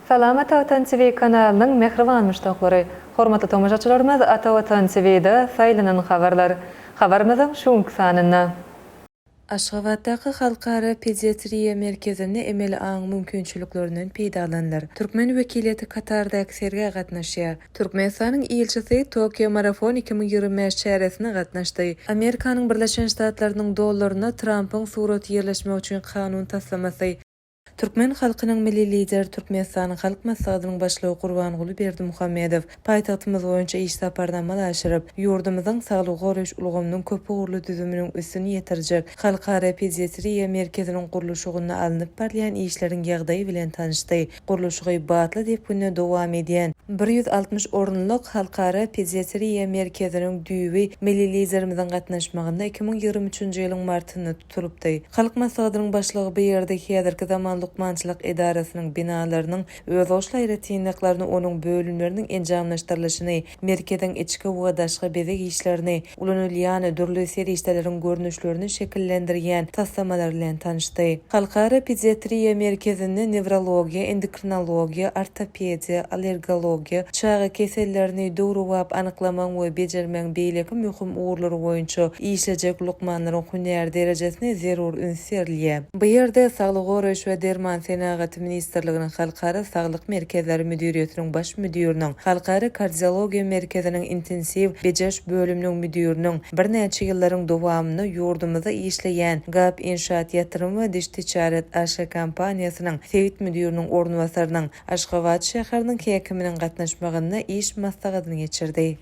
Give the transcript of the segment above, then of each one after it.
Salam Ata Watan TV kanalynyň mähriban muşdaklary! Hormatly tomaşaçylarymyz Ata Watan TV-de saýlanan habarlar. Habarymyzyň şu günki sanynda. Aşgabatdaky Halkara pediatriýa merkezinde emeli aň mümkinçiliklerinden peýdalanylar. Türkmen wekiliýeti Katardaky sergä gatnaşýar. Türkmenistanyň ilçisi Tokio Marafon 2025 çäresine gatnaşdy. Amerikanyň Birleşen Ştatlarynyň dollarynda Trampyň suraty ýerleşmegi üçin kanun taslamasy. Türkmen halkynyň Milli Lideri Türkmenistanyň Halk Maslahatynyň Başlygy Gurbanguly Berdimuhamedow paýtagtymyz boýunça iş saparyny amala aşyryp, ýurdumyzyň saglygy goraýyş ulgamynyň köpugurly düzüminiň üstüni ýetirjek Halkara pediatriýa merkeziniň gurluşygynda alnyp barylýan işleriň ýagdaýy bilen tanyşdy. Gurluşygy batly depginde dowam edýän 160 orunlyk Halkara pediatriýa merkeziniň düýbi Milli Liderimiziň gatnaşmagynda 2023-nji ýylyň martynda tutulypdy. Halk Maslahatynyň Başlygy bu ýerde häzirki zaman lukmançylyk edarasynyň binalarynyň özboluşly aýratynlyklaryny, onuň bölümleriniň enjamlaşdyrylyşyny, merkeziň içki we daşky bezeg işlerini, ulanylýan dürli serişdeleriň görnüşlerini şekillendirýän taslamalar bilen tanyşdy. Halkara pediatriýa merkezinde newrologiýa, endokrinologiýa, ortopediýa, allergologiýa, çaga kesellerini döwrebap anyklamagyň we bejermegiň beýleki möhüm ugurlary boýunça işlejek lukmanlaryň hünär derejesine zerur üns berilýär. Bu ýerde Saglygy goraýyş we derman senagaty ministrliginiň Halkara saglyk merkezleri müdiriýetiniň baş müdiriniň, Halkara kardiologiýa merkeziniň intensiw bejeriş bölüminiň müdiriniň, birnäçe ýyllaryň dowamynda ýurdumyzda işleýän Gap Inşaat ýatyrym we diş tijaret AŞ kompaniýasynyň sebit müdiriniň orunbasarynyň, Aşgabat şäheriniň häkiminiň gatnaşmagynda iş maslahatyny geçirdi.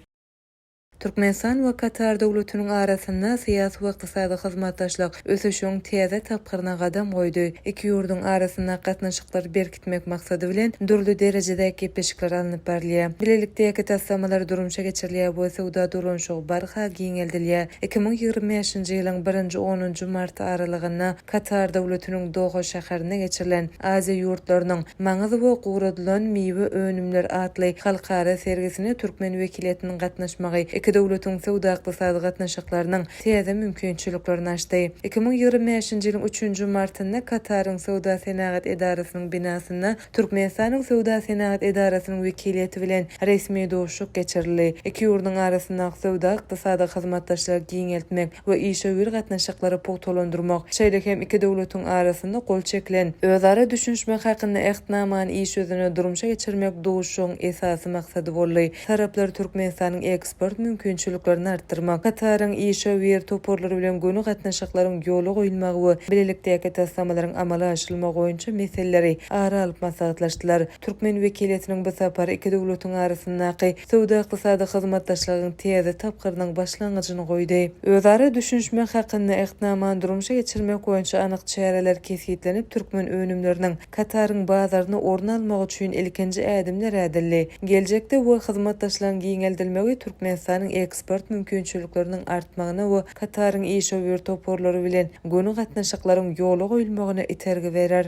Türkmenistan we Katar Döwletiniň arasynda syýasy we ykdysady hyzmatdaşlyk ösüşiň täze tapgyryna gadam goýdy. Iki ýurduň arasyndaky gatnaşyklary berkitmek maksady bilen, dürli derejedäki gepleşikler alnyp barylýar. Bilelikdäki taslamalar durmuşa geçirilýär we söwda dolanyşygy barha giňeldilýär. 2025-nji ýylyň birinji-onunjy marty aralygynda Katar Döwletiniň Doha şäherinde geçirilen Aziýa ýurtlarynyň maňyz we guradylan miwe önümleri atly halkara sergisine türkmen wekiliýetiniň gatnaşmagy iki döwletiň söwda-ykdysady gatnaşyklarynyň täze mümkinçiliklerini açdy. 2025-nji ýylyň üçünji martynda Kataryň Söwda-senagat edarasynyň binasynda Türkmenistanyň Söwda-senagat edarasynyň wekiliýeti bilen resmi duşuşyk geçirildi. Iki ýurduň arasyndaky söwda-ykdysady hyzmatdaşlygy giňeltmek we işewür gatnaşyklary pugtalandyrmak, şeýle hem iki döwletiň arasynda gol çekilen Özara düşünişmek hakynda Ähtnamany iş ýüzünde durmuşa geçirmek duşuşygyň esasy maksady boldy. Taraplar Türkmenistanyň eksport mümkinçiliklerini artdyrmak, Kataryň işewür toparlary bilen göni gatnaşyklaryň ýola goýulmagy we bilelikdäki taslamalaryň amala aşyrylmagy boýunça meseleleri ara alyp maslahatlaşdylar. Türkmen wekiliýetiniň bu sapary iki döwletiň arasyndaky söwda-ykdysady hyzmatdaşlygyň täze tapgyrynyň başlangyjyny goýdy. Özara düşünişmek hakynda Ähtnamany durmuşa geçirmek boýunça anyk çäreler kesgitlenip, türkmen önümleriniň Kataryň bazarynda orun almagy üçin ilkinji ädimler ädildi. Geljekde bu hyzmatdaşlygyň giňeldilmegi Türkmenistanyň eksport mümkinçilikleriniň artmagyna we Kataryň işewür toparlary bilen göni gatnaşyklaryň ýola goýulmagyna itergi berer.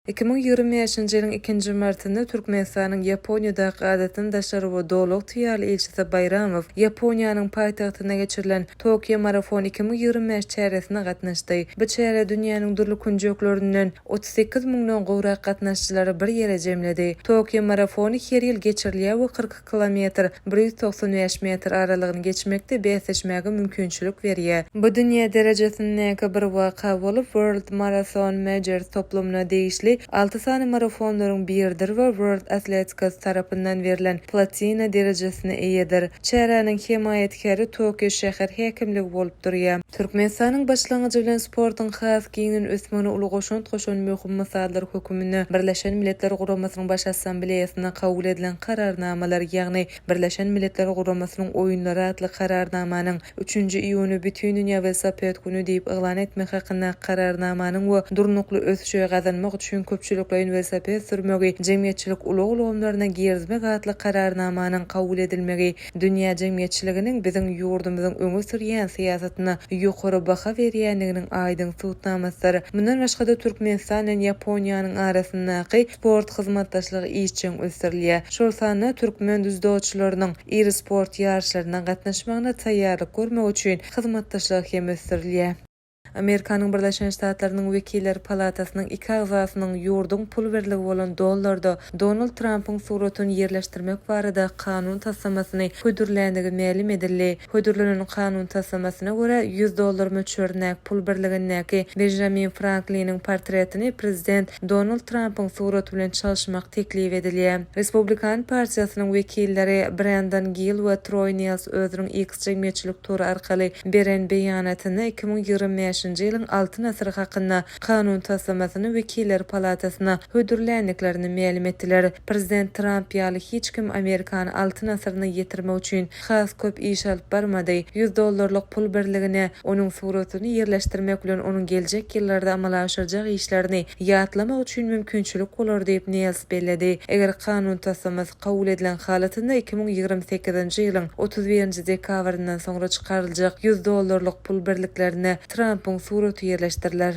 2025-nji ýylyň ikinji martynda Türkmenistanyň Ýaponiýadaky Adatdan daşary we Doly ygtyýarly ilçisi Baýramow Ýaponiýanyň paýtagtynda geçirilen Tokio Marafon 2025 çäresine gatnaşdy. Bu çäre dünýäniň dürli künjeklerinden 38 müňden gowrak gatnaşyjylary bir ýere jemledi. Tokio Marafony her ýyl geçirilýär we 42 kilometr, 195 metr aralygyny geçmekde bäsleşmäge mümkinçilik berýär. Bu dünýä derejesindäki bir waka bolup, World Marathon Majors toplumyna degişli alty sany marafonlaryň biridir we World Athletics tarapyndan berlen platina derejesine eýedir. Çäräniň hemaýatkäri Tokio şäher häkimligi bolup durýar. Türkmenistanyň başlangyjy bilen sportuň has giňden ösmegine uly goşant goşan möhüm mysallar höküminde Birleşen Milletler Guramasynyň Baş Assambleýasynda kabul edilen Kararnamalar, ýagny Birleşen Milletler Guramasynyň Oýunlary atly Kararnamanyň Üçünji iýuny Bütindünýä welosiped güni diýip yglan etmek hakyndaky Kararnamanyň we durnukly ösüşi gazanmak üçin köpçülikleýin welosiped sürmegi jemgyýetçilik ulag ulgamlaryna girizmek atly Kararnamanyň kabul edilmegi dünýä jemgyýetçiliginiň biziň ýurdumyzyň öňe sürýän syýasatyna ýokary baha berýändiginiň aýdyň subutnamasydyr. Mundan başga-da, Türkmenistan bilen Ýaponiýanyň arasyndaky sport hyzmatdaşlygy işjeň ösdürilýär. Şol sanda türkmen dzýudoçylarynyň iri sport ýaryşlaryna gatnaşmagyna taýýarlyk görmek üçin hyzmatdaşlygy hem ösdürilýär. Amerikanyň Birleşen Ştatlarynyň Wekiller palatasynyň iki agzasynyň ýurduň pul birligi bolan dollarda Donald Trampyň suratyny ýerleşdirmek barada kanun taslamasyny hödürländigi mälim edildi. Hödürlenen kanun taslamasyna görä, 100 dollar möçberindäki pul birligindäki Benjamin Frankliniň portretini prezident Donald Trampyň suraty bilen çalyşmak teklip edilýär. Respublikan partiýasynyň wekilleri Brendon Gill we Troý Nels özüniň X jemgyýetçilik tory arkaly beren beýanatynda 2025-nji ýylyň Altyn asyry hakynda kanun taslamasyny Wekiller palatasyna hödürländiklerini mälim etdiler. Prezident Tramp ýaly hiç kim Amerikany Altyn asyryna ýetirmek üçin has köp iş alyp barmady. 100 dollarlyk pul birligine onuň suratyny ýerleşdirmek bilen onuň geljek ýyllarda amala aşyrjak işlerini ýatlamak üçin mümkinçilik bolar diýip, Nels belledi. Eger kanun taslamasy kabul edilen halatynda 2028-nji ýylyň 31-nji dekabryndan soňra çykaryljak 100 dollarlyk pul birliklerine Trampyň suraty ýerleşdiriler.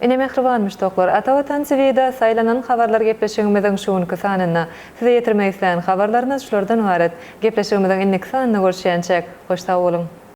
Ine mähriban muşdaklar, Ata Watan TV-de saýlanan habarlar gepleşigimiziň şu günki sanynda size ýetirmek islän habarlarymyz şulardan ybarat. Gepleşigimiziň indiki sanynda görüşýänçäk, hoş sag boluň!